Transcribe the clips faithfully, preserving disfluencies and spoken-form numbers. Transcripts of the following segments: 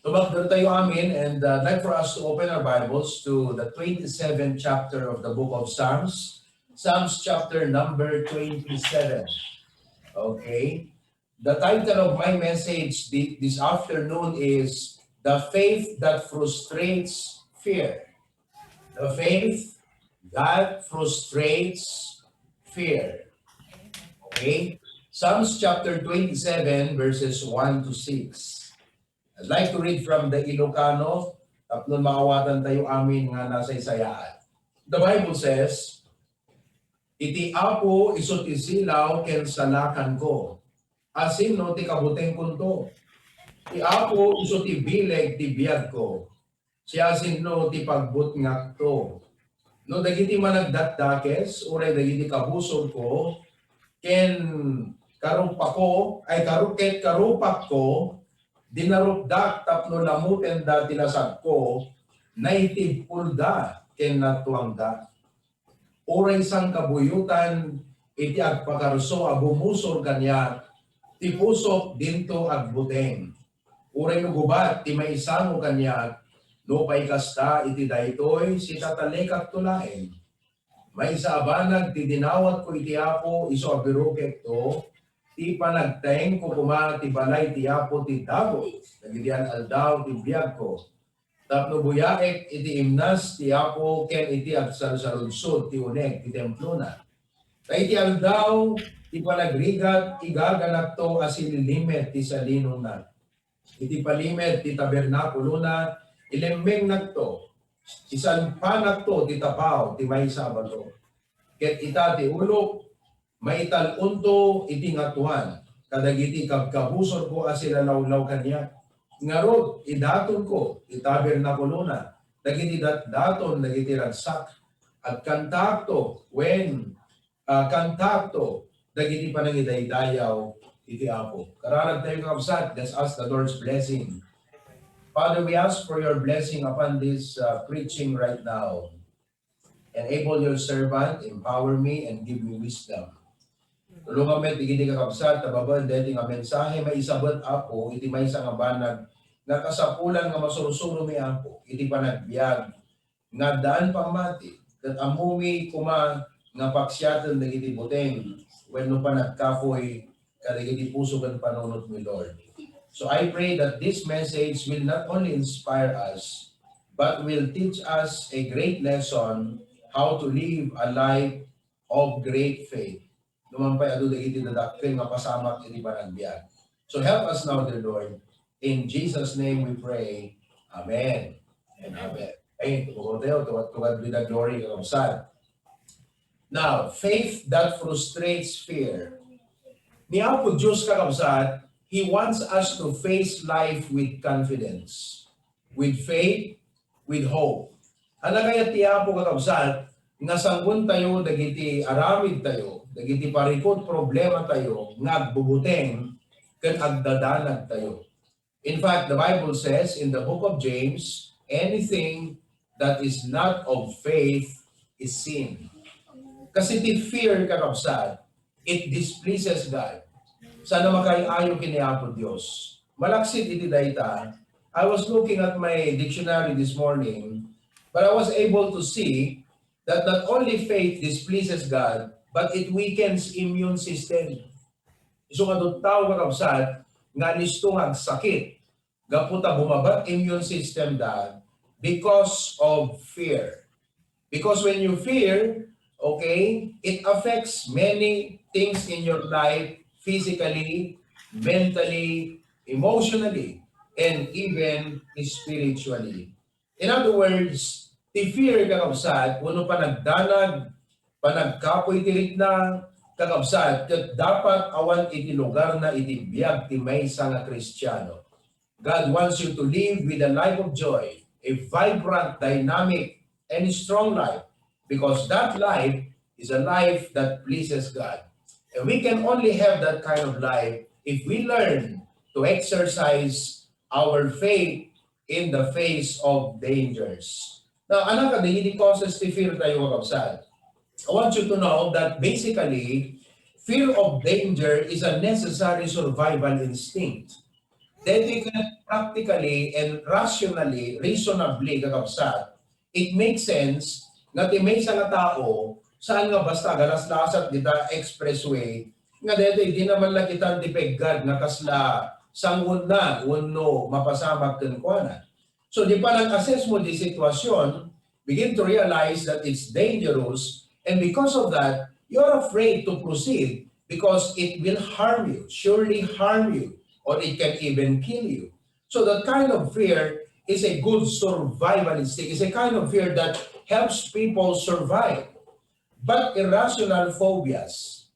Tumakder tayo amin, and uh, I'd like for us to open our Bibles to the twenty-seventh chapter of the book of Psalms. Psalms chapter number twenty-seven. Okay. The title of my message thi- this afternoon is The Faith That Frustrates Fear. The Faith That Frustrates Fear. Okay? Psalms chapter twenty-seven, verses one to six. I'd like to read from the Ilocano, tapno maawatan tayo amin nga nasaysayaan. The Bible says, "Iti Apo isu ti silaw ken salakanko. Asino ti kabutengkonto? Ti Apo isu ti bileg ti biagko. Siasino ti pagbutngakto? No dagiti managdakdakes, uray dagiti kabusorko, ken karupako, ay karu-, ket karupakko, dinarupdak tapno lamutenda ti lasagko, naitibpulda ken natuangda. Uray sangkabuyotan iti agpakarso a bumusor kaniak, ti pusok dinto agbuteng. Uray no gubat ti maisango kaniak, nupay kasta iti daytoy, sitatalekakto laeng. Maysa a banag ti dinawatko iti Apo, isu a birukekto, ti panagtaengko koma ti balay ti Apo ti dagus dagiti al-aldaw ti biagko. Tapno buyaek iti imnas ti Apo ken iti agsalsaludsod ti uneg ti templona. Ta iti aldaw ti panagrigat, igaganakto a sililimed ti salinona. Iti palimed ti tabernakulona, ilemmengnakto, isalpanakto ti tapaw ti maysa a bato. Ket ita ti ulok, maital-onto iti ngatoan kadagiti kabkabusorko a silalawlaw kaniak. Ngarud, idatonko ti tabernakulona dagiti datdaton dagiti ragsak. Agkantaakto wen, ah, kantaakto dagiti panangidaydayaw iti Apo. Kararag tayo, kakabsat. Let's ask the Lord's blessing. Father, we ask for your blessing upon this, uh, preaching right now. Enable your servant, empower me, and give me wisdom. Tulongan met dagiti kakabsat ta babaen daytoy nga mensahe, maisabet, Apo, iti maysa nga banag nga kasapulan nga masursuromi, Apo, iti panagbiag nga addaan pammati, ket ammomi koma nga paksiaten dagiti buteng wenno panagkapuy kadagiti puso ken panunotmi, Lord. So I pray that this message will not only inspire us, but will teach us a great lesson how to live a life of great faith. Numan pay adu dagiti dadakkel nga pasamak iti panagbiag. So help us now, dear Lord. In Jesus' name we pray. Amen. And amen. Ay, tumugaw tayo. Tugad, tugad with the glory of God. Now, faith that frustrates fear. Ni Apo Diyos, kakabsat, He wants us to face life with confidence, with faith, with hope. Ania kayat ti Apo, kakabsat, nga sanguentayo dagiti aramidtayo, dagiti parikut problematayo nga agbubuteng ken agdadanagtayo. In fact, the Bible says in the book of James, "Anything that is not of faith is sin." Kasi ti fear, kakabsat, it displeases God. Saan a makaay-ayo ken ni Apo Dios. Malaksid iti dayta, I was looking at my dictionary this morning, but I was able to see that not only faith displeases God, but it weakens immune system. Isu nga adu tao, kakabsat, nga listo nga agsakit gapu ta bumabat immune system da because of fear. Because when you fear, okay, it affects many things in your life, physically, mentally, emotionally, and even spiritually. In other words, ti fear, kakabsat, wenno panagdanag, panagkapuy ti rikna, kakabsat, ket dapat awan iti lugarna iti biag ti maysa nga Kristiano. God wants you to live with a life of joy, a vibrant, dynamic, and strong life, because that life is a life that pleases God. And we can only have that kind of life if we learn to exercise our faith in the face of dangers. Now, ania kadagiti causes ti fear tayo, kakabsat? I want you to know that basically, fear of danger is a necessary survival instinct. Daytoy ket practically and rationally, reasonably, kakabsat, it makes sense nga ti maysa nga tao, saan nga basta agalaslasat dita expressway, nga daytoy, di naman la kita ti peggad nga kasla sangoenna wenno mapasamak kenkuana. So, di panag-assess mo di sitwasyon, begin to realize that it's dangerous, and because of that, you're afraid to proceed because it will harm you, surely harm you, or it can even kill you. So that kind of fear is a good survival instinct. It's a kind of fear that helps people survive. But irrational phobias,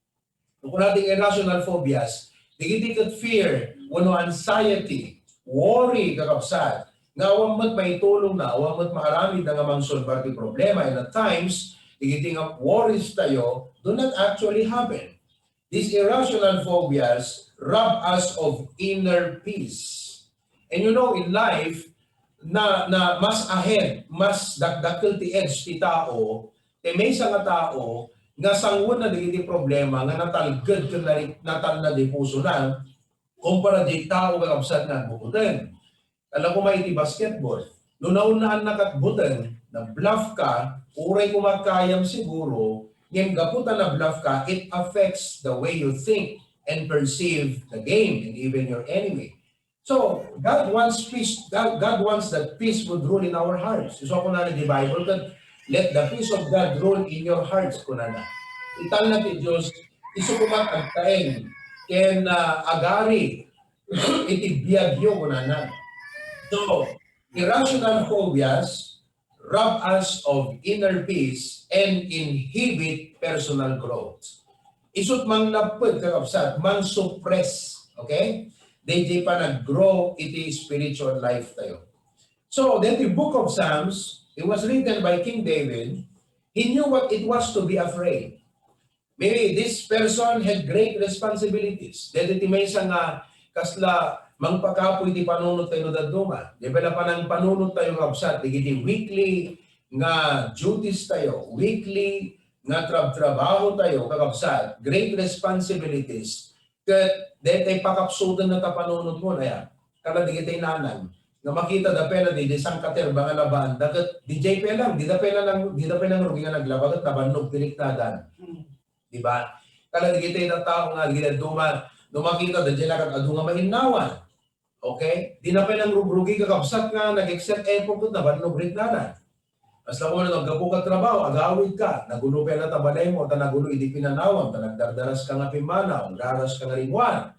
kung nating irrational phobias, digiti ket fear, wenno anxiety, worry, kakabsat, nga awan met maitulongna, awan met maaramidna nga mangsolbar ti problema. And at times, digiti nga worries tayo do not actually happen. These irrational phobias rob us of inner peace. And you know, in life, na, na mas ahead, mas dakdakkel ti edge ti tao, ti maysa nga tao nga sangoenna dagiti problema nga natalged ken nari-, natalna di pusona, kumpara di tao nga kabsat nga agbubuteng. Ala koma iti basketball. No naunnaanna kat buteng, na-bluff ka, uray koma kayam siguro, ngem gapu ta na-bluff ka, it affects the way you think and perceive the game and even your enemy. So, God wants peace. God, God wants that peace would rule in our hearts. Isu a kunana di Bible ket, "Let the peace of God rule in your hearts," kunana. Italna ti Dios, isu koma agtaeng ken, ah, agari iti biagyo, kunana. So, irrational phobias rob us of inner peace and inhibit personal growth. Isut' manglapped, kakabsat, mang-suppress, okay? Daydi panag-grow iti spiritual life tayo. So, then the book of Psalms, it was written by King David. He knew what it was to be afraid. Maybe this person had great responsibilities. Daydi ti maysa nga kasla mangpakapoy ti panunot tayo dadduma. Di ba, panang panunot tayo, kabsat, dagiti weekly nga duties tayo, weekly nga trab-trabaho tayo, kakabsat, great responsibilities. Ket daytay pakapsuten na ta panunot mo, aya. Kala dagiti nanang nga makita da pay la di, di sangkaterba nga labaanda, ket di jay pay lang, di da pay lang, di da pay nangrugi nga naglaba, ket nabannog ti riknadan. Mm. Di ba? Kala dagiti tattao nga agidaduma, no makita da jay lakat adu nga mainnawan. Okay? Di na pay nangrugrugi, kakabsat, nga nag-excel effort ket nabannog riknadan. Kasla koma no aggapu ka trabaho, agawid ka, nagulo pay la ta balay mo, ta nagulo idi pinanawam, ta nagdardaras ka nga pimmanaw, nagdaras ka nga rimmuar.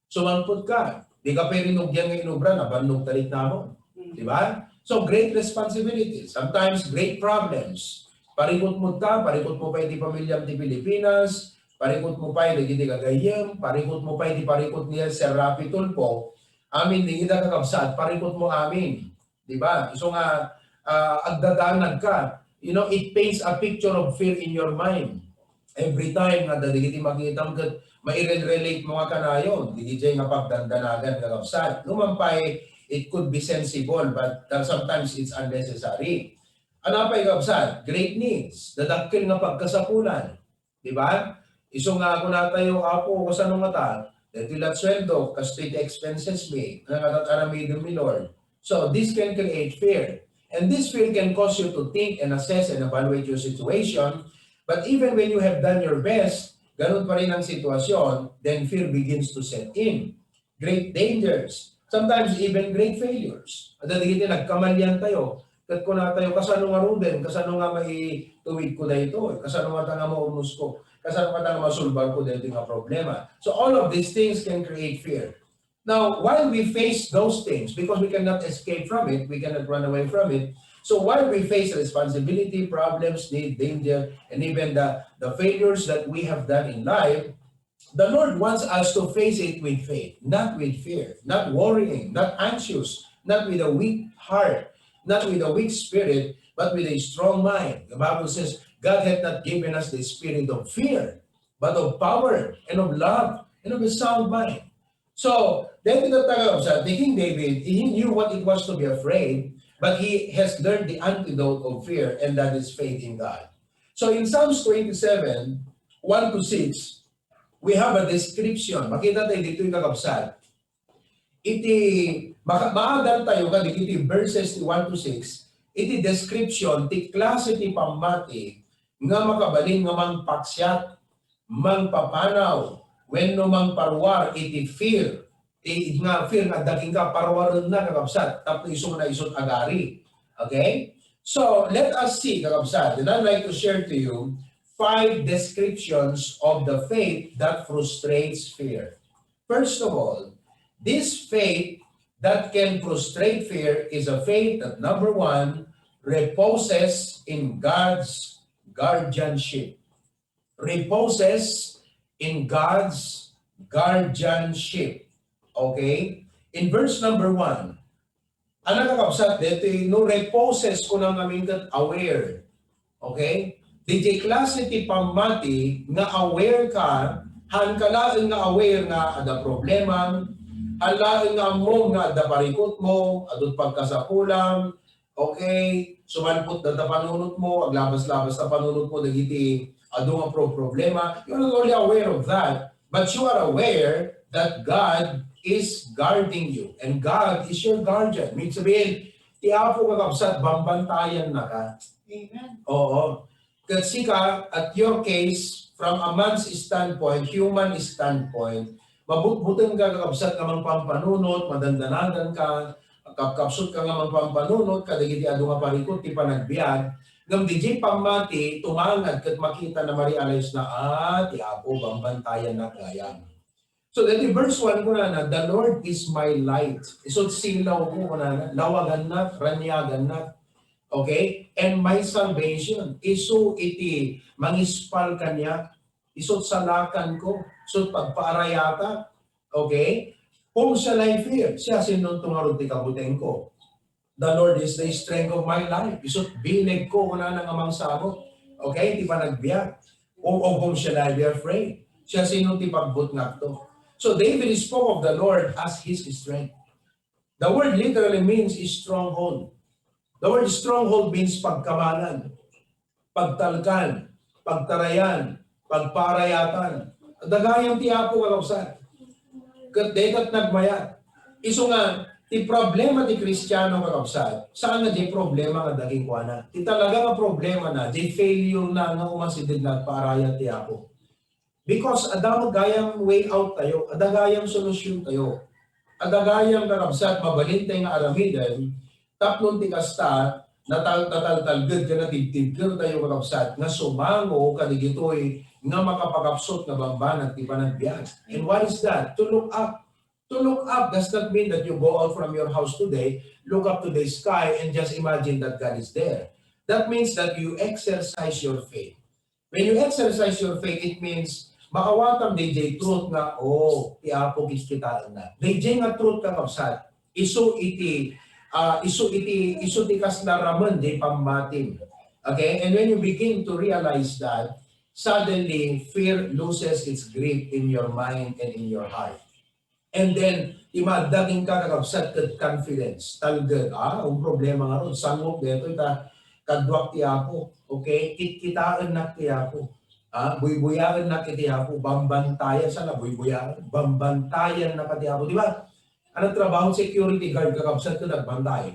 Sumangpet ka, di ka pay rinugian nga inubra, nabannog ta riknamon. Mm. Di ba? So, great responsibility, sometimes great problems. Parikut mo ta, parikut mo pay ti pamilyam ti Pilipinas, parikut mo pay dagiti gagayyem, parikut mo pay ti parikut ni Sir Raffy Tulfo. Amin, dagita, kakabsat, parikut mo amin. Di ba? Isu nga, ah, agdadanag ka. You know, it paints a picture of fear in your mind. Every time nga dagiti makitam ket mairel-relate mo nga kanayon, dagiti nga pagdandanagan, kakabsat. Numan pay, it could be sensible, but, uh, sometimes it's unnecessary. Ano pay, kakabsat? Great needs, dadakkel nga pagkasapulan. Di ba? Isu nga kunatayo, "Apo, kasano ngata? Daytoy la sueldo, kastoy ti expenses mi. Ano ngata aramidem mi, Lord?" So, this can create fear. And this fear can cause you to think and assess and evaluate your situation. But even when you have done your best, ganun pa rin ang sitwasyon, then fear begins to set in. Great dangers, sometimes even great failures. Adda dagiti nagkamalian tayo, ket kuna tayo, "Kasano nga Ruben? Kasano nga maituwid ko daytoy? Kasano nga ta nga maurnos ko? Kasano nga ta nga masulbar ko daytoy nga problema?" So all of these things can create fear. Now, while we face those things, because we cannot escape from it, we cannot run away from it, so while we face responsibility, problems, need, danger, and even the, the failures that we have done in life, the Lord wants us to face it with faith, not with fear, not worrying, not anxious, not with a weak heart, not with a weak spirit, but with a strong mind. The Bible says, "God hath not given us the spirit of fear, but of power and of love and of a sound mind." So, dahil ito talaga, sa King David, he knew what it was to be afraid, but he has learned the antidote of fear, and that is faith in God. So, in Psalms twenty-seven, one to six, we have a description. Makita tayo dito yung kakabsat. iti maka-, maadal tayo kadagiti verses ti one to six, iti description ti klase ti pammati nga makabalin nga mangpaksiat, mangpapanaw, wenno mangparuar iti fear. Ti nga fear nga adda kenka, paruarenna, kakabsat, tapno isu nga isut agari. Okay? So, let us see, kakabsat, and I'd like to share to you five descriptions of the faith that frustrates fear. First of all, this faith that can frustrate fear is a faith that, number one, reposes in God's guardianship. Reposes in God's guardianship. Okay? In verse number one, ang nakakabsat dito, no reposes ko nang amin ket aware. Okay? Di klase ti pammati nga aware ka, han ka laeng nga aware nga ada problema, han laeng nga ammom nga adda parikutmo, adut pagkasapulam, okay, sumalpot da ta panunotmo, aglabas-labas ta panunotmo dagiti adu nga pro-, problema. You're not only aware of that, but you are aware that God is guarding you and God is your guardian. Ibig sabihin, ti Apo, kakabsat, bambantayan na ka. Amen. Oo. Ket sika, at your case, from a man's standpoint, human standpoint, mabutbuteng ka, kakabsat, nga mangpampanunot, madandanagan ka, kapkapsut ka nga mangpampanunot kadagiti adu nga parikut ti panagbiag, ngem diay pammati, tumangad ket makita na, ma-realize na, ah, ti Apo, bambantayan na gayam. So, dati verse one kunana, "The Lord is my light." Isu ti silaw ko, kunana, lawagannak, raniagannak. Okay? "And my salvation." Isu iti mangispal kaniak. Isu ti salakan ko. Isu ti pagpaarayatak. Okay? "Whom shall I fear?" Siasino ngarud ti kabutengko? "The Lord is the strength of my life." Isu ti bileg ko, kunana, nga mangsagot. Okay? Ti panagbiag. "Of, of whom shall I be afraid?" Siasino ti pagbutngakto? So David spoke of the Lord as his strength. The word literally means stronghold. The word stronghold means pagkamanan, pagtalkan, pagtarayan, pagpaarayatan. Adda gayam ti Apo, kakabsat. Ket dayta ti nagmayat. Isu nga, ti problema ti Kristiano, kakabsat, saan nga diay problema nga adda kenkuana. Ti talaga nga problema na, diay failure na nga umasideg nga agpaarayat ti Apo. Because adda gayam way out tayo, adda gayam solusyon tayo. Adda gayam, kakabsat, mabalin tayo nga aramiden, tapno ti kasta, natal-, nataltalged ken natibtibker tayo, kakabsat, nga sumango kadagitoy nga makapakapsut nga bambanag ti panagbiag. And what is that? To look up. To look up does not mean that you go out from your house today, look up to the sky, and just imagine that God is there. That means that you exercise your faith. When you exercise your faith, it means makawatam daydiay truth nga, "Oh, ti Apo kitkitaenna." Daydiay nga truth, kakabsat, isu iti, ah, isu iti, isu ti kasla ramen diay pammatim. Okay? And when you begin to realize that, suddenly, fear loses its grip in your mind and in your heart. And then, ti maadda kenka, kakabsat, ket confidence. Talged, ah, ang problema ngarud, sangok daytoy ta kaduak ti Apo. Okay? Kitkitaennak ti Apo. Ah, buybuyaennak iti Apo. Bambantayan, saan a buybuyaen? Bambantayannak ti Apo. Di ba? Ano trabaho security guard, kakabsat, ket agbantay?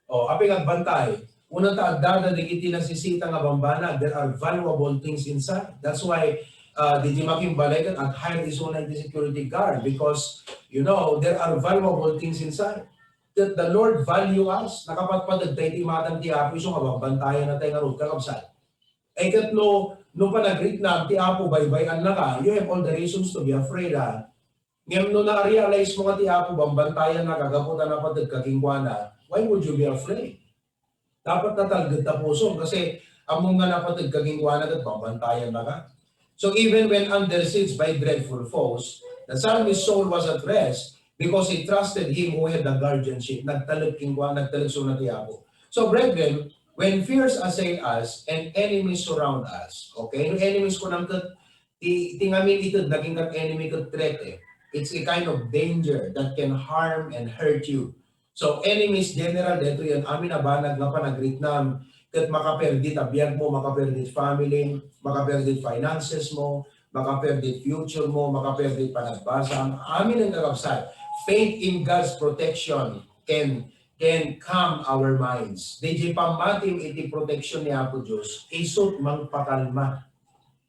Oh, apay nga agbantay? Una ta addada dagiti nasisita nga bambanag, there are valuable things inside. That's why, uh, daydiay makimbalay ket ag-hire isuna iti security guard because, you know, there are valuable things inside. That the Lord value us. Nakapatpateg tayo iti imatang ti Apo isu nga bambantayan na tayo ngarud, kakabsat. Ay ket no, no panagriknam ti Apo, baybay-annaka, you have all the reasons to be afraid, ah. Ngem no na-realize mo nga ti Apo bambantayannak gapu ta napateg ka kenkuana, why would you be afraid? Dapat natalged ta pusom kasi ammom nga napateg ka kenkuana ket bambantayannak. So even when under siege by dreadful foes, the psalmist's soul was at rest because he trusted him who had the guardianship. Nagtalek kenkuana, nagtalek isuna ti Apo. So brethren, when fears assail us and enemies surround us, okay? No enemies kunam ket ti, ti ngamin ited naging kat enemy ket threat, eh. It's a kind of danger that can harm and hurt you. So, enemies, general, daytoy amin a banag nga panagriknam, ket makaperdi ta biag mo, makaperdi family, makaperdi finances mo, makaperdi future mo, makaperdi panagbasa, amin ang kakabsat. faith in God's protection can can calm our minds. Dayjay pammatim iti protection ni Apo Dios, isut' mangpakalma.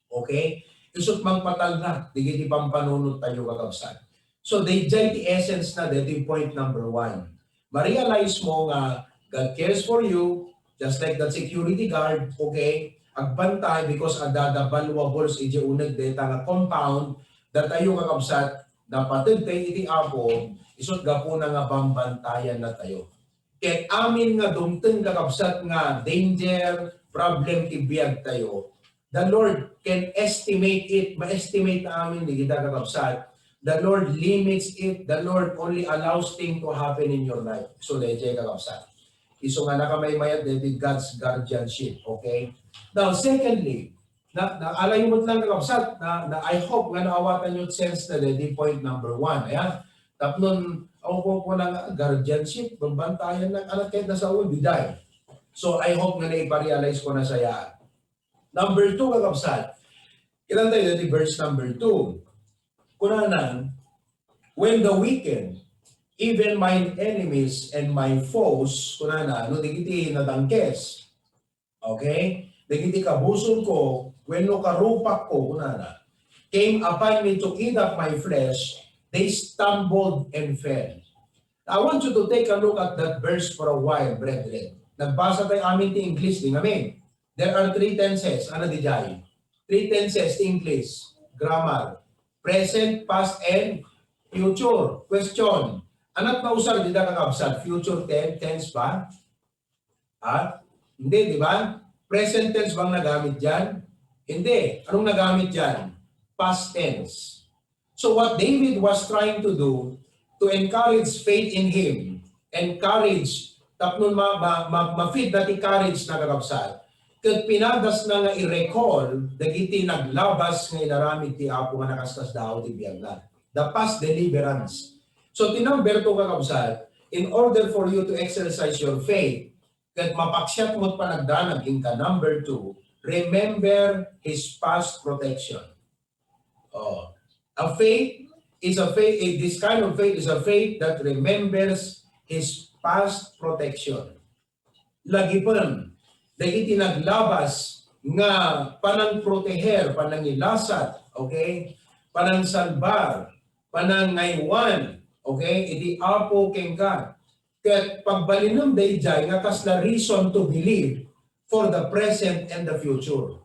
Okay? Isut' mangpatalna dagiti pampanunot tayo, kakabsat. So, dayjay ti essence na, daytoy point number one. Ma-realize mo nga God cares for you, just like that security guard, okay? Agbantay because adda da valuables iti uneg dayta nga compound, datayo, kakabsat, napateg tayo iti Apo, isut' gapuna nga bambantayan na tayo. Ket amin nga dumteng, kakabsat, nga danger, problem ti biag tayo, the Lord can estimate it. Ma-estimate amin ni kita, kakabsat. The Lord limits it. The Lord only allows things to happen in your life. So, dayjay, kakabsat. Isu nga nakamaymayat daytoy God's guardianship. Okay? Now, secondly, na, na alayo met lang, kakabsat, na, na I hope nga naawatan yo sense na daytoy point number one. Ayan. Tapnon, ako po po ng guardianship, bambantayan ng anak kahit nasa ulo, diday. So, I hope nga naiparealize ko na saya. Number two, kakabsat, ilan tayo dati verse number two? Kunana, when the wicked, even mine enemies and my foes, kunana, no, dagiti nadangkes. Okay? Dagiti kabusor ko, wenno karupak ko, kunana, came upon me to eat up my flesh, they stumbled and fell. I want you to take a look at that verse for a while, brethren. Nagbasa tayo amin ti English, di ngamin. There are three tenses. Ano di jay? Three tenses ti English grammar. Present, past, and future. Question. Anat nausar dita, kakabsat? Future ten-, tense ba? Ha? Hindi, di ba? Present tense bang nagamit diyan? Hindi. Anong nagamit diyan? Past tense. So what David was trying to do, to encourage faith in him, encourage, tapno ma-, ma-, ma-, ma-feed na ti courage na, kakabsat, ket pinadas na nga i-recall dagiti naglabas nga inaramid ti Apo nga nakaskasdaaw ti biagna. The past deliverance. So ti number two, kakabsat, in order for you to exercise your faith, ket mapaksiat mo't panagdanag inka, number two, remember his past protection. Oh, a faith is a faith, eh, this kind of faith is a faith that remembers his past protection. Lagipen dagiti naglabas nga panangproteher, panangilasat, okay? Panangsalbar, panangaywan, okay? Iti Apo kenka. Ket pagbalinem daydiay nga kasla reason to believe for the present and the future.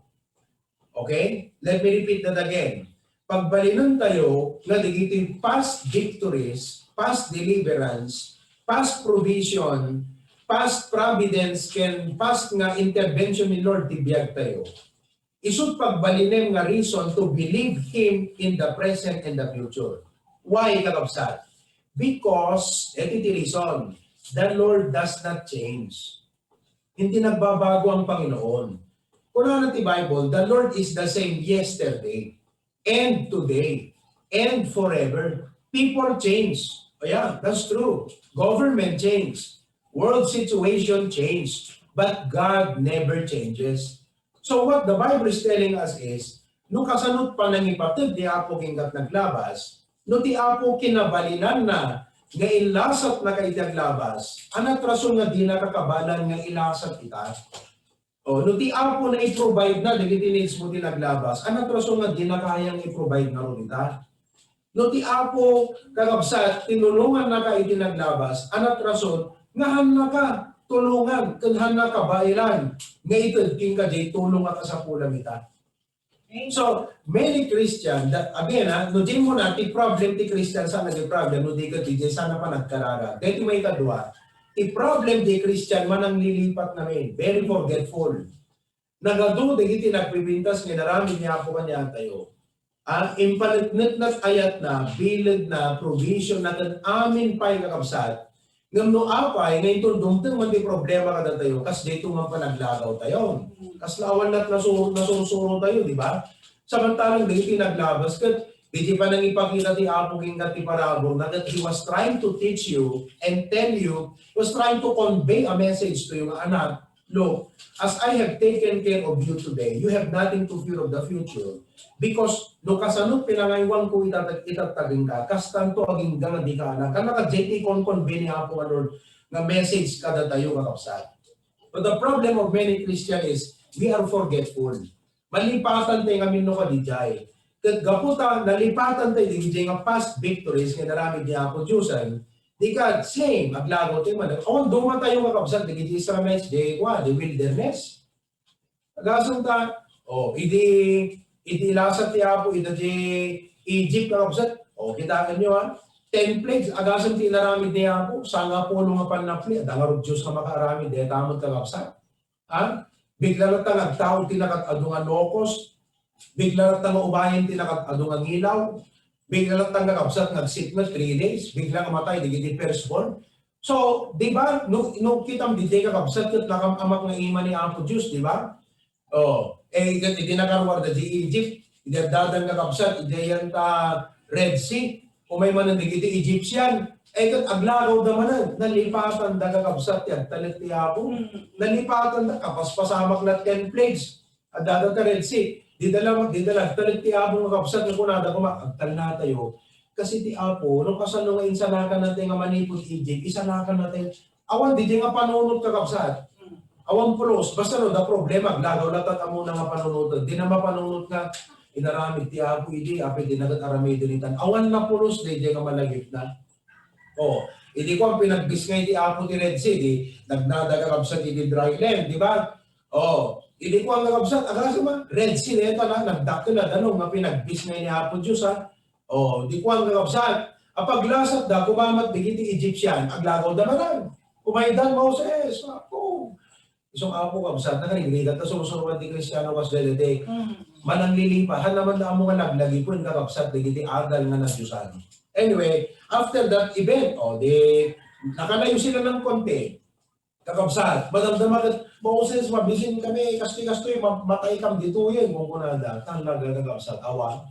Okay? Let me repeat that again. Pagbalinentayo nga dagiti past victories, past deliverance, past provision, past providence, ken past nga intervention ni Lord ti biagtayo. Isut' pagbalinem nga reason to believe Him in the present and the future. Why, kakabsat? Because, iti ti reason, the Lord does not change. Hindi nagbabago ang Panginoon. Kunana ti Bible, "The Lord is the same yesterday, and today, and forever." People change. Oh yeah, that's true. Government change. World situation change. But God never changes. So what the Bible is telling us is, no kasanot panangipateg ti Apo ken kat naglabas, no ti Apo kinabalinanna nga ilasatnaka iti aglabas, anat rason nga dinaka kabalan nga ilasat ita? O, no ti Apo na i-provide na dagiti needs mo ti naglabas, anat rason nga dinaka hayang i-provide ngarud ita? No ti Apo, kakabsat, tinulongannaka iti naglabas, anat rason nga hannaka tulongan ken hannaka baelan nga ited kenka diay tulong a kasapulan ita. So, many Christian, that, again, ha, no, di mo na, ti problem ti Christian, saan nga ti problem, no, di ka, di, di, saan na pa nagkarara. Dahil may kadua, ti problem ti Christian, mananglilipat na, men. Very forgetful. Nagadu dagiti nagpipintas nga inaramid ni Apo kaniatayo. Ah, impaneknekna ti ayatna, bilegna, provision na ken amin pay, kakabsat. Ngem no apay nga inton dumteng man ti problema kadatayo, kas dayto man panaglagaw tayo. Kasla awan lat nasur-, nasursuro tayo, di ba? Samantalang dagiti naglabas ket dagiti panangipakita ti Apo ken kat ti parabur na that he was trying to teach you and tell you, was trying to convey a message to you nga anak, Look, as I have taken care of you today, you have nothing to fear of the future. Because no kasano pinangaywanko ita, ita kenka, kastanto agingga nga dika anak. Kana kadjay ti ikonkonvey ni Apo nga Lord nga message kadatayo, kakabsat. But the problem of many Christian is, we are forgetful. Malipatan tayo ngamin no kadijay. Ket gapu ta nalipatan tayo dagiti nga past victories nga inaramid ni Apo Diosan, di ka same, aglagaw tayo man. Awan duma tayo, kakabsat, dagiti Israelites, di, kwa, di wilderness. Agasem ta, o, idi, idi ilasat ti Apo ita ti Egypt, kakabsat, o, kitaenyo, ha? Ten plagues, agasem ti inaramid ni Apo, sangapulo nga pannapli, adda ngarud Dios nga makaaramid, dayta met, kakabsat. Ha? Bigla latta nga agtaud ti nakad-adu nga locust, bigla latta nga ubayen ti nakad-adu nga ngilaw, bigla latta nga, kakabsat, nga agsikmet three days, bigla nga matay dagiti firstborn. So, di ba, no, no kitam diay, kakabsat, ket nakam-amak nga ima ni Apo Dios, di ba? O, eh, ket iti nakaruar da di Egypt, idi addadan, kakabsat, idiay ta Red Sea, umay manen dagiti Egyptian, eh, ket aglagawda manen, nalipatanda, kakabsat, ti agtalek ti Apo. Mm. Nalipatanda, kapaspasamak la ten plagues. Addada ta Red Sea, dida la, dida la agtalek ti Apo nga, kakabsat, nga kunada koma, agtalnatayo. Kasi ti Apo, no kasano nga insalakanna tayo nga manipud Egypt, isalakanna tayo. Awan diay nga panunot, kakabsat. Awan pulos. Basta no, da problema, aglagaw latta ti ammona nga panunoten. Di na mapanunot nga inaramid ti Apo idi, apay di na ket aramiden itan. Awan na pulos diay nga malagipna. O, idi kua, pinagbisngay ti Apo ti Red Sea, di nagnada, kakabsat, iti dry land, di ba? O, idi kua, kakabsat, agasem a, Red Sea dayta, nagdakkel a danum nga pinagbisngay ni Apo Dios, ha? O, di kua, kakabsat, a paglasatda, kumamat dagiti Egyptian, aglagawda manen. Kumaydan, Moses, Apo. Isu nga Apo, kabsat, nakarigrigat ta sursuruan ti Kristiano kas dayta. Mm. Mananglilipa, haan naman da ammo nga naglagipen, kakabsat, dagiti adal nga nadiosan. Anyway, after that event, o, di, nakalayo sila ng konti. Kakabsat, madamdama ket, "Moses, mabisin kami, kastoy-kastoy, ma-, matay kam ditoyen," kunkunada. Talaga, kakabsat, awan.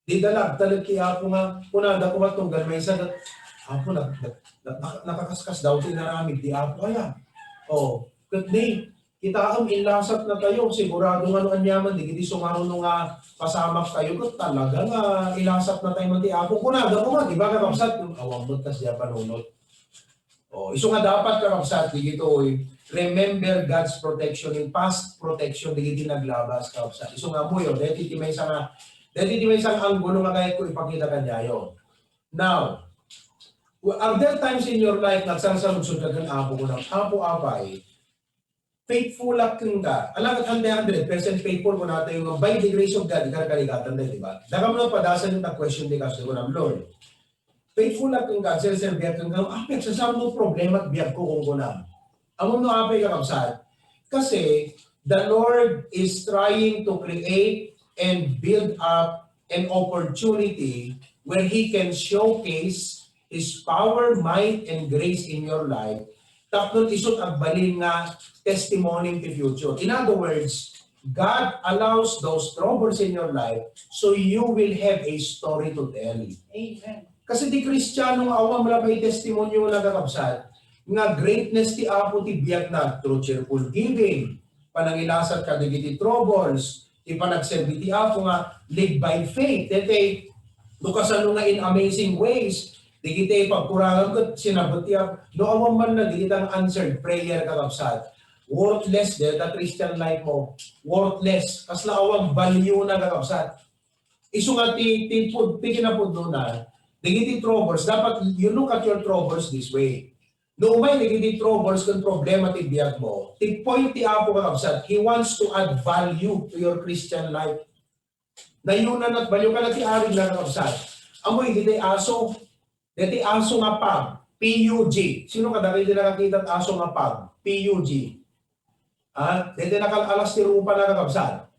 Dida la agtalek ti Apo nga, kunada koma tunggal maysa ket, "Apo, nag-, nag-, nag-, nakakaskas daw ti inaramid ti Apo aya." O, ket ni, kitaem, ilasatnatayo, sigurado nga no aniaman, dagiti sumaruno nga pasamaktayo, ket talaga nga ilasatnatayo man ti Apo. Kunada koma, di ba, kakabsat? Awan met kasdiay a panunot. O, isu nga dapat, kakabsat, dagitoy, remember God's protection, in past protection, dagiti naglabas, kakabsat. Isu nga ammoyo, daytoy ti maysa nga, daytoy ti maysa nga anggulo nga kayatko ipakita kaniayo. Now, are there times in your life nga agsarsarudsurod ka ken Apo, kunam, "Apo, apay, faithful ak kenka." Ala ket, hundred, hundred percent faithful kunatayo nga by the grace of God, ikarkarigatan tayo, di ba? Dakam no padasen ta question ti kastoy, kunam, "Lord, faithful ak kenka, serserbiak kenka, apay, agsarsarudot problema ti biagko," kunkunam. Ammom no apay, kakabsat? Kasi the Lord is trying to create and build up an opportunity where He can showcase His power, might, and grace in your life. Tapno isu't agbalin nga testimony ti future. In other words, God allows those troubles in your life so you will have a story to tell. Amen. Kasi ti Kristiano nga awan la maitestimonio, kakabsat, nga greatness ti Apo ti biagna through cheerful giving, panangilasat kadagiti troubles, ti panagserbi ti Apo nga live by faith. Daytoy, no kasano nga in amazing ways, dagiti pagkurangan ket sinabat ti Apo. No awan man na dagiti nga answered prayer, kakabsat, worthless dayta Christian life mo. Worthless. Kasla awan value na, kakabsat. Isu nga ti, ti pud-, ti kinapudnona, dagiti troubles, dapat you look at your troubles this way. No umay dagiti troubles ken problema ti biag mo, ti point ti Apo, kakabsat, He wants to add value to your Christian life. Nayunan at value kada ti arig na, kakabsat. Ammoyo daytoy aso, daytoy aso nga pug, P U G. Sino kadagiti nakakita ti aso nga pug? P U G. Ha? Daytoy nakal-alas ti rupa na, kakabsat.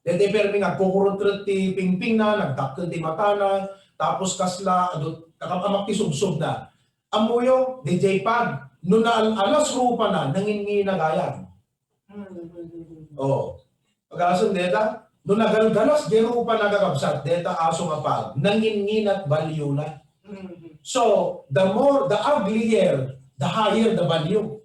Daytoy permi nga agkukurutret ti pingpingna, nagdakkel ti matana, tapos kasla, adu, nakam-amak ti subsobna. Ammoyo, daydiay pug, no naal-alas rupana, nanginnginat gayam. O. Pag-asam dayta, no nagalgalas diay rupana, kakabsat, dayta aso nga pug, nanginnginat value na. So, the more, the uglier, the higher the value.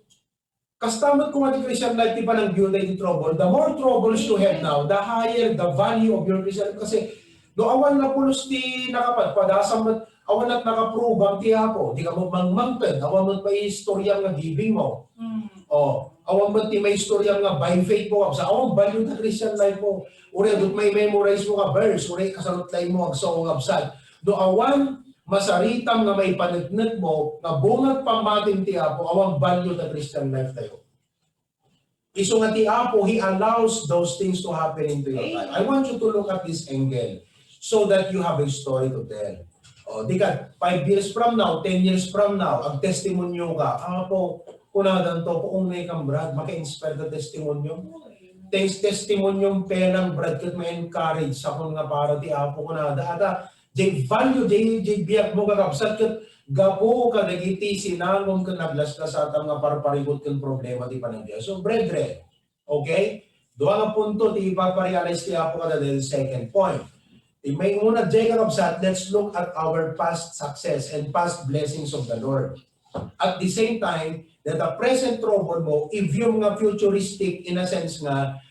Kasta met koma ti Christian life ti panangbiuda iti trouble. The more troubles you have now, the higher the value of your Christian life. Kasi no awan napulos ti nakapadpadasam met, awan met nakaprubam ti Apo. Di ka mo mangmangpet, awan met maistoriam nga giving mo. Mm. Oh, awan met ti maistoriam nga by faith mo, kabsat. Awan value ta Christian life mo. Uray, dut may memorize mo nga verse, uray kasalot laeng mo agsao, kabsat. No awan masaritam nga maipaneknek mo nga bunga ti pammatim ti Apo, awan value ta Christian life tayo. Isu nga ti Apo, He allows those things to happen into your life. I want you to look at this angle so that you have a story to tell. O, di ka, five years from now, ten years from now, agtestimonyo ka, "Apo, kunadan to, puong ne kam, Brad, maka-inspire ka testimonyo." Tes-, testimonyom pelang, Brad, ket ma-encourage sakon nga para ti Apo kunada. Ata, jay value, jay, jay biag mo, kakabsat, ket gapu kadagiti sinangom ken naglaslasatam nga parparikut ken problema ti panagbiag. So, brethren, okay? Dua nga punto ti ipaparealize ti Apo kada daytoy second point. Ti may una, jay kakabsat, let's look at our past success and past blessings of the Lord. At the same time, that the present trouble mo, i-view nga futuristic in a sense nga,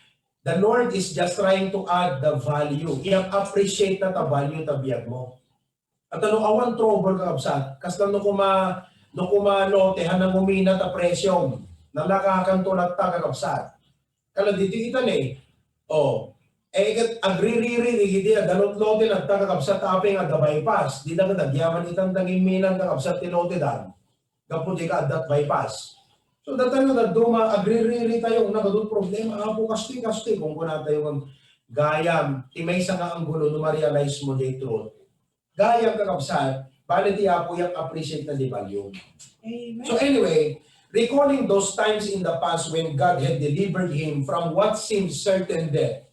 the Lord is just trying to add the value. I-appreciate na ta value ta biag mo. At no awan trouble, kakabsat, kasla no kuma, no kuma lote, han nangumina ta presyo, nalakakan to latta, kakabsat. Kala dito ita ne, oh, eh, ket agririri, digiti, adda lot-, lote latta, kakabsat, apay nga adda bypass, dita ket agyaman itan daging minan, kakabsat, ti lote dan. Gapu di ka addat bypass. So, datayo, dadduma, agririri tayo, nagadu problema, Apo, kastoy, kastoy, kung kuna tayo, gayam, ti maysa nga anggulo, no ma-realize mo, the truth. Gayam, kakabsat, bale ti Apo, yak appreciate na di value. Amen. So anyway, recalling those times in the past when God had delivered him from what seemed certain death.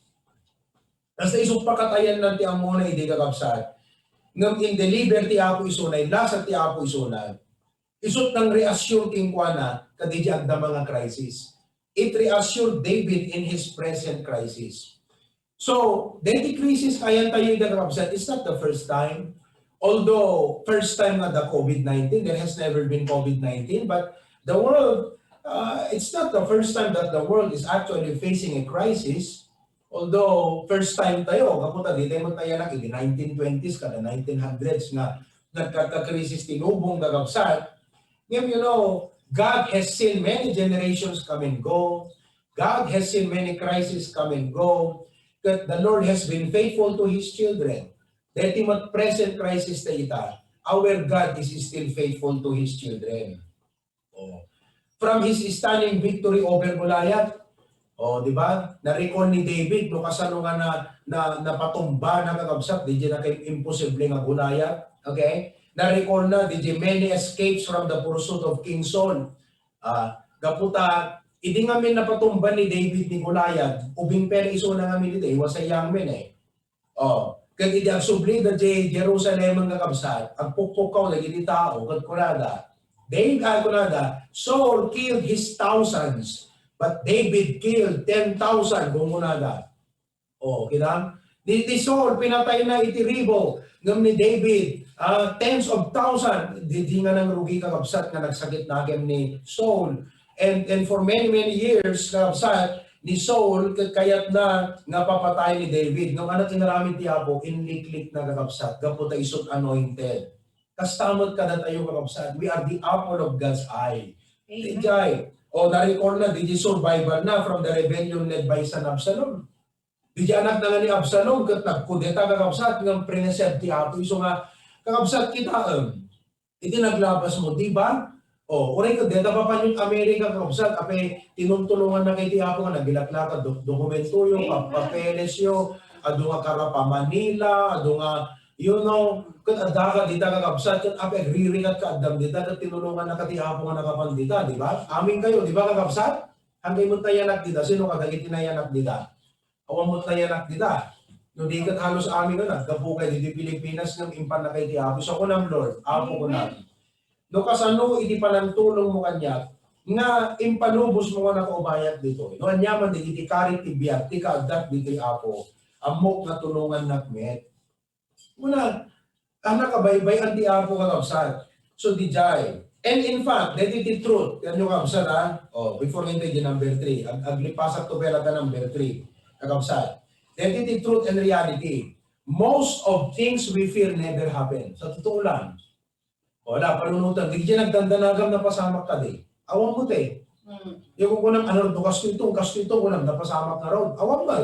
Kasta isu pakatayan na ti ammona idi, kakabsat. Ngem in-deliver ti Apo isuna, inlasat ti Apo isuna. Isut nang reassure kenkuana kadaydi agdama nga crisis. It reassured David in his present crisis. So, daydi crisis, ayan tayo, kakabsat, it's not the first time. Although, first time nga the COVID nineteen, there has never been COVID nineteen, but the world, uh, it's not the first time that the world is actually facing a crisis. Although, first time tayo, gapu ta, di tayo magtayanak, idi nineteen twenties kada nineteen hundreds nga nagkakakrisis ti lubong, kakabsat. Ngem, you know, God has seen many generations come and go. God has seen many crises come and go. But the Lord has been faithful to His children. Daytoy met present crisis ta ita, our God is still faithful to His children. Oh. From his stunning victory over Goliath, oh, di ba? Na-recall ni David, no, kasano nga na, na, napatumba na, kakabsat, di na kay imposible nga Goliath. Okay? Na-recall na, di many escapes from the pursuit of King Saul. Ah, gapu ta, idi ngamin napatumba ni David ni Goliath, ubing pay isuna ngamin ita, he was a young man eh. Oh, ket idi agsubli da di Jerusalem nga kabsat, agpukpukkaw dagiti tao, ket kunada, David, ah, kunada, "Saul killed his thousands, but David killed ten thousand," kunkunada. Oh, kita? Ni, ni Saul, pinatay na iti ribo, ngem ni David, ah, tens of thousand. Di, di nga nangrugi, kakabsat, nga nagsakit na ken ni Saul. And, and for many, many years, kakabsat, ni Saul, ket kayatna nga papatay ni David. Ngem ania ti inaramid ti Apo? Inliklik na, kakabsat, gapu ta isut anointed. Kasta met kadatayo, kakabsat, we are the apple of God's eye. Amen. Ijay, o, na-recall na, di survival na from the rebellion led by son Absalom. Di anakna nga ni Absalom, ket nagkudeta, kakabsat, nga preserve ti Apo. Isu nga, kakabsat, kitaem, iti naglabas mo, di ba? O, uray ket deta Papa New America, kakabsat, apay tinuntulongan na kay ti Apo nga naglaklakad, dok-, dokumentoyo, pa-, papelesyo, adu nga kara pa Manila, adu nga, you know, ket adda ka dita, kakabsat, ket apay agririgat ka addam dita, ket tinulongan na ka ti Apo nga nakapan dita, di ba? Amin kayo, di ba, kakabsat? Hanggang mo tayanak dita, sino kadagiti nayanak dita? Awan mo tayanak dita. No di ket halos amin nga naggapu kay ditoy Pilipinas ngem impan na kay ti Apo. So, kunam, Lord, Apo, kunam. No kasano iti panangtulong mo kaniak nga impalubos mo nga nakaubayak ditoy. No aniaman dagiti karit ti biag ti kaaddak ditoy, Apo, ammok nga tulongannak met. Kuna, a, nakabaybay-an ti Apo, kakabsat. So, dijay, And in fact, daytoy ti truth. Yan yung kabsat, ha? Oh, before nga di number three. Ag aglipasakto pay latta number three. Kakabsat. Daytoy ti truth and reality. Most of things we fear never happen. Sa totoo lang. Wala, panunutan. Di ka nagdandanagam napasamak ka, di. Awan mo, te. Hmm. Yung kukunang, ano, kasto ito, kasto ito, kunang napasamak na raw. Awan mo.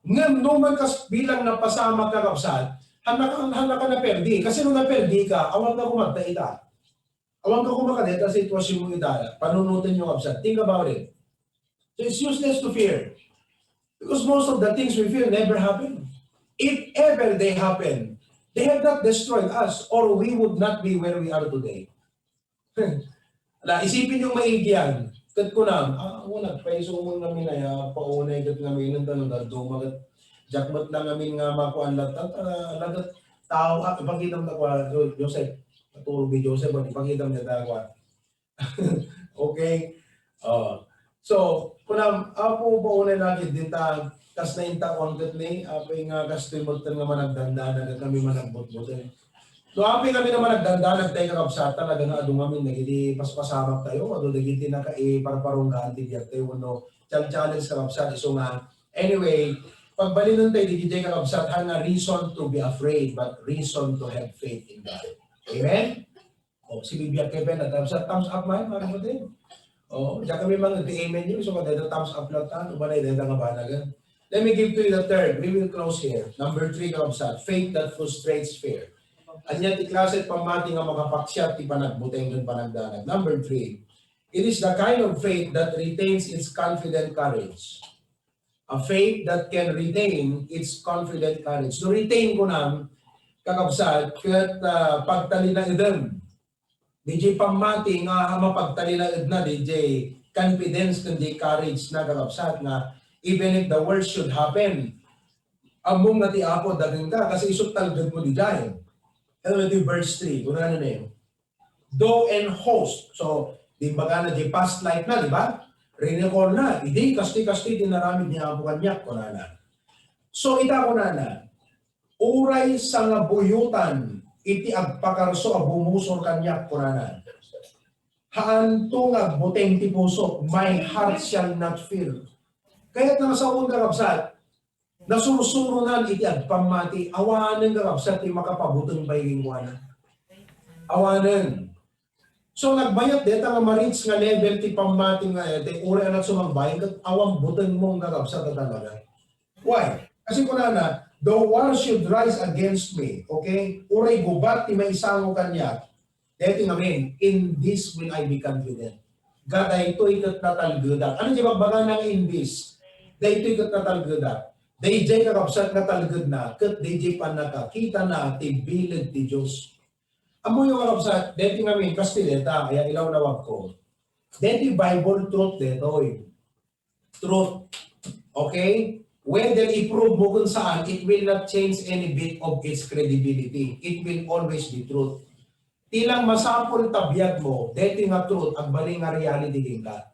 Ngem, no man kas bilang napasamak ka, kabsat, handa ka, handa ka naperdi. Kasi no naperdi ka, awan ka kumagta ita. Awan ka kumakadeta sa sitwasyon mo ita. Panunutan yung kabsat. Think about it. So it's useless to fear. Because most of the things we fear never happen. If ever they happen, they have not destroyed us or we would not be where we are today. Ala, isipin yung maigi yan. Ket kunam, ah, wala, paisumon ngamin ay, ah, paunay ket ngamin, ang tanong, duma ket, diak met lang ngamin nga makuan latta, ah, ala ket tao, ah, ipakita mo na kuan, so, Joseph, paturo ni Joseph, ipakita mo na kuan. Okay? Oh. So, kunam, Apo, paunay lagi din ta, kas na intawang ket ni, apay nga kastoy magtan nga managdanda, nagkami managbutbuten. No, apay kami naman nagdanda, nagtay kakabsat, talaga nga adu ngamin, dagiti paspasamak tayo, adu dagiti nakaiparparunggaan ti biag tayo, no, chal-challenge kakabsat, isu nga, anyway, pagbalinen tayo, dagiti kakabsat, ha nga reason to be afraid, but reason to have faith in God. Amen? Oh, si Bibi Akeben, thumbs up, thumbs up man, mga kapatid. Oh, diyan kami mga nag-amen yun. So, kada thumbs up lang ta, ano ba na, dahil nga banagan. Let me give to you the third. We will close here. Number three, kabsat, faith that frustrates fear. Ania ti klase pammati nga makapaksiat ti panagbuteng ken panagdanag. Number three, it is the kind of faith that retains its confident courage. A faith that can retain its confident courage. So, retain ko nang, kakabsat, ket, ah, pagtalinaedem. D J pammati nga mapagtalinaed na, D J confidence ken D J courage na, kakabsat, nga even if the worst should happen, ammom nga ti Apo dagenka, kasi isut talged mo di jay. Ano ti verse three? Kunana na yun. Though and host. So, di ba ka na di past life na, di ba? Recall na. Idi, kastoy-kastoy, dinaramid ni Apo kaniak, kunana. So, ita kunana, uray sangabuyotan iti agpakarso a bumusor kaniak, kunana. Haanto nga agbuteng ti puso, my heart shall not fear. Kayat na nga saon, kakabsat, nasursuronan iti agpammati, awanen nga kabsat ti makapabuteng pay kenkuana. Awanen. So, nagbayat deta nga ma-reach nga level ti pammati nga, eh, ti uray anak sumangbayan, ket awan buteng mo nga kabsat a talaga. Why? Kasi kunana, "The war should rise against me," okay? Uray gubat ti maisango kaniak, Daytoy ngamin, "In this will I be confident." Nga daytoy ket natalgedak. Ano ti bagbagana nga "In this"? Daytoy ket natalgedak. Daydiay kakabsat nga talgedna, ket daydiay pannakakitana ti bileg ti Dios. Ammoyo, kakabsat, daytoy ngamin, kas ti deta, aya ilawnawagko. Daytoy Bible truth daytoy. Truth. Okay? Whether i-prove mo kung saan, it will not change any bit of its credibility. It will always be truth. Ti lang masapul ta biag mo, deti nga truth, agbalin nga reality din ka.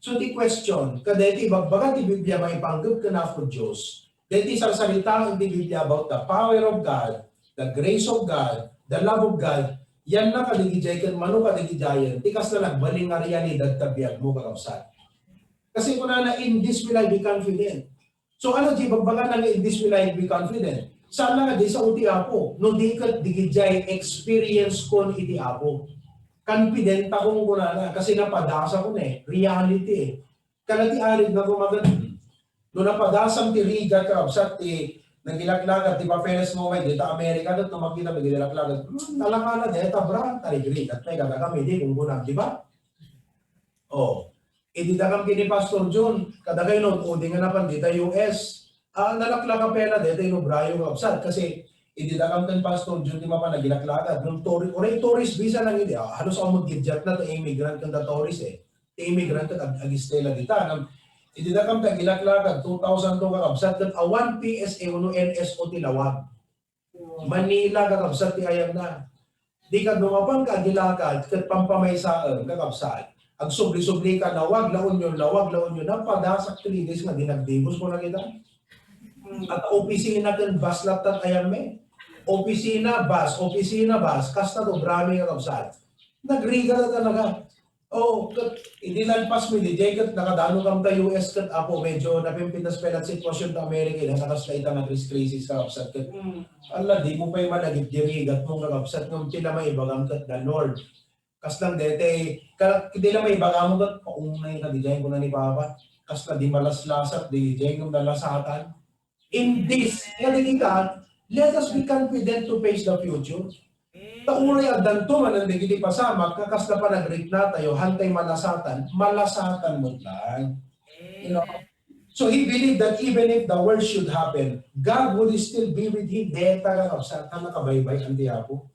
So, the question, kadeti ibagbaga ti Biblia maipanggep ken Apo Dios, deti sarsaritaen ti Biblia about the power of God, the grace of God, the love of God, yan na kadigijay ken mano kadigijayen, ti kasla nagbalin nga realidad ta biag mo, kakabsat. Kasi kunana, "In this will I be confident." So, ano ti bagbagana nga, "In this will I be confident"? Sana nga di sao ti Apo, no di ket digijay experience kon iti Apo. Confident akon kunana, kasi napadasa ko na eh, reality eh. Kana ti arid na rumagan. No napadasam ti rigat, kakabsat, ti nagilaklagat, ti papeles mo may dita Amerika, ket no makita, nagilaklagat, "Hmm, nalakala, deta, bra, tarigrigat, may gagagam, hindi, kung kunam, di ba?" Oh, idi dakam ken ni Pastor Jun, kadagay no, o di nga napan dita U S. Ah, nalaklaka pela deta inubrayo nga kabsat. Kasi, idi dakam ken Pastor Jun, di mapan nagilaklakat. Nung tourist, uray tourist visa lang idi. Ah, halos amot gidyat na to immigrant ken ta tourist eh. Ti immigrant ket ag-, agistay la dita. Ngem, idi dakam ta gilaklakat, two thousand two kakabsat, ket awan P S A wenno N S O ti lawag. Manila, kakabsat, ti ayanna. Di ka dumapan ka agilakad, ket pampamaysaen, kakabsat. Agsubli-subli ka, lawag, La Union, lawag, La Union, napadasak three days nga di nagdibus ko na kita. At opisina ken bus lattan ayam me. Opisina, bus, opisina, bus, kasta to, brami, kakabsat. Nagrigat talaga. Oh, ket idi nalpas mi diay ket nakadano kam ta U S ket, Apo, medyo napimpitas pay la ti sitwasyon ta Amerika, ida ta kasla ita nga crisis-crisis, kakabsat, ket, mm, ala, di mo pay malagip di rigat mo, kakabsat, ngem ti la maibagam ket the Lord. Kasla daytoy, ka-, di la maibagam ket, "Paunay ka diay," kuna ni Papa. Kasla di malaslasat diay ngem nalasatan. In this, nga dagita, let us be confident to face the future. Ta uray addanto manen dagiti pasamak nga kasla panagriknatayo, hantay malasatan, malasatan met laeng. You know? So he believed that even if the worst should happen, God would still be with him. Deta, kakabsat, a nakabaybay-an ti Apo.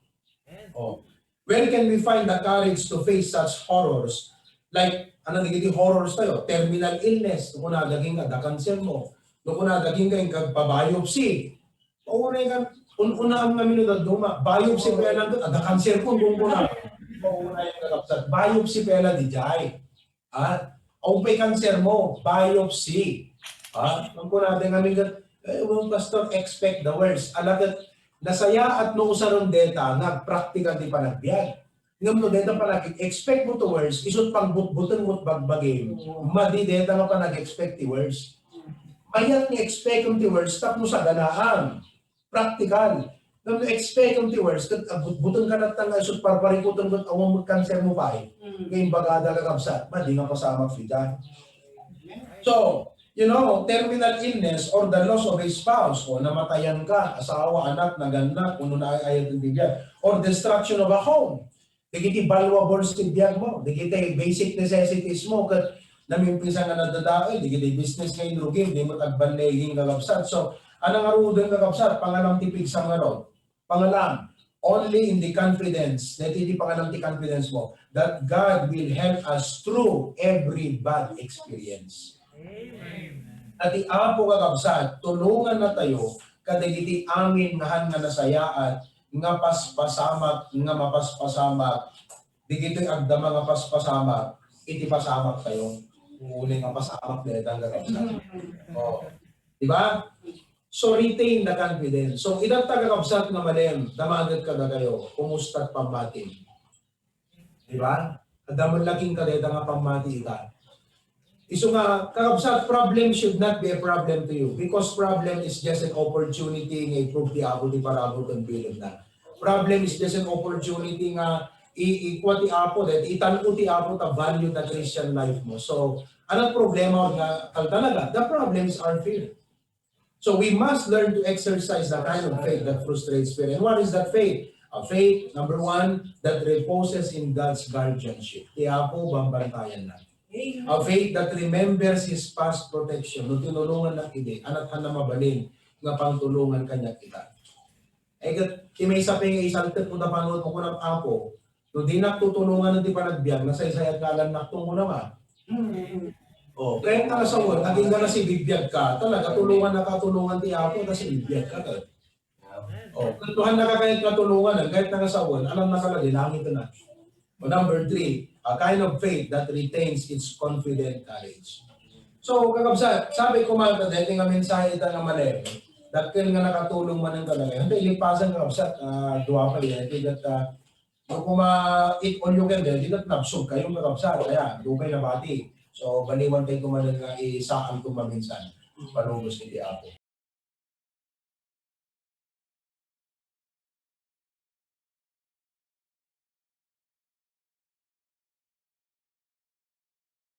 Oh. Where can we find the courage to face such horrors? Like, ano, dagiti horrors tayo? Terminal illness. No kunada kenka, adda cancer mo. No kunada kenka, inka pa-biopsy. Paunay ka, un-, unaan nga minuto, duma, biopsy pa lang, adda cancer ko, kung kuna. Paunay ka, kakabsat. Biopsy pa lang, diay. Ha? Awan pay cancer mo, biopsy. Ha? Ang kunada nga, eh, well, Pastor, expect the worst. Ala ket, nasayaat no usaron deta nga practical ti panagbiag. Ngem no deta panag-expect mo to worst, isut pangbutbuten mo bagbagim, madi deta nga panag-expect ti worst. Mayat nga expect ti worst, tapno saganaan. Practical. Ngem no expect ti worst, ket agbutbuten ka latta nga isut parparikuten ket awan met cancer mo pay. Mm. Nga imbagada, kakabsat, madi nga pasamak dita. So, you know, terminal illness or the loss of a spouse, o namatayan ka, asawa, anak, nagannak, wenno naay-ayaten ti biag, or destruction of a home. Dagiti valuables ti biag mo, dagiti basic necessities mo, ket namimpisan nga nadadael, dagiti business nga inrugim, di met agballigi, kakabsat. So, ano nga ruden, kakabsat? Pangalam ti pigsa nga rod. Pangalam, only in the confidence, daytoy ti pangalam ti confidence mo, that God will help us through every bad experience. Amen. A ti Apo, kakabsat, tulongannatayo kadagiti amin nga han nga nasayaat, nga paspasamak, nga mapaspasamak, dagitoy agdama nga paspasamak, iti pasamaktayo. Uunay nga pasamak dayta, kakabsat. Oh. Di ba? So, retain the confidence. So, ita, kakabsat, nga malem, damaget kadakayo, kumusta ti pammatim? Di ba? Adda met la kenka dayta nga pammati ita. Isu nga, kakabsat, problem should not be a problem to you because problem is just an opportunity nga i-prove ti Apo ti parabur ken bilemna. Problem is just an opportunity nga i-, ikua ti Apo, that itan-o ti Apo ta value ta Christian life mo. So, ano problema nga kaltanaga? The problems are fear. So we must learn to exercise the kind of faith that frustrates fear. And what is that faith? A faith, number one, that reposes in God's guardianship. Ti Apo bambantayanna. Amen. A faith that remembers His past protection. No tinulongannak idi, ania ti mabalin nga pangtulongan kaniak ita. Ay, ket, ti maysa pay nga isaltek mo ta panuot mo kunam, Apo, no dinak tutulongan ti panagbiag, nasaysayat nga agannakto, kunam a. Mm. Oh, kayat nga sawen, agingga nga sibibiag ka, talaga, tulongannaka a tulongan ti Apo, ta sibibiag ka, ket. Oh, ket no han nakakayat nga tulongan, kayat nga sawen, alam na ka la, di langit na. O, number three, a kind of faith that retains its confident courage. So, kakabsat, sabi ko man, ta daytoy nga mensahe ita nga malem, dakkel nga nakatulong man ang kalagayan. Handa ilipasan, kakabsat, ah, dua pa yan, di ket, ah, no kuma eat all you can, di ket nabsog kayo, kakabsat, kaya, dugay nabati. So, baliwan tayo kumanan nga isaan ko maminsan, palubos iti Apo.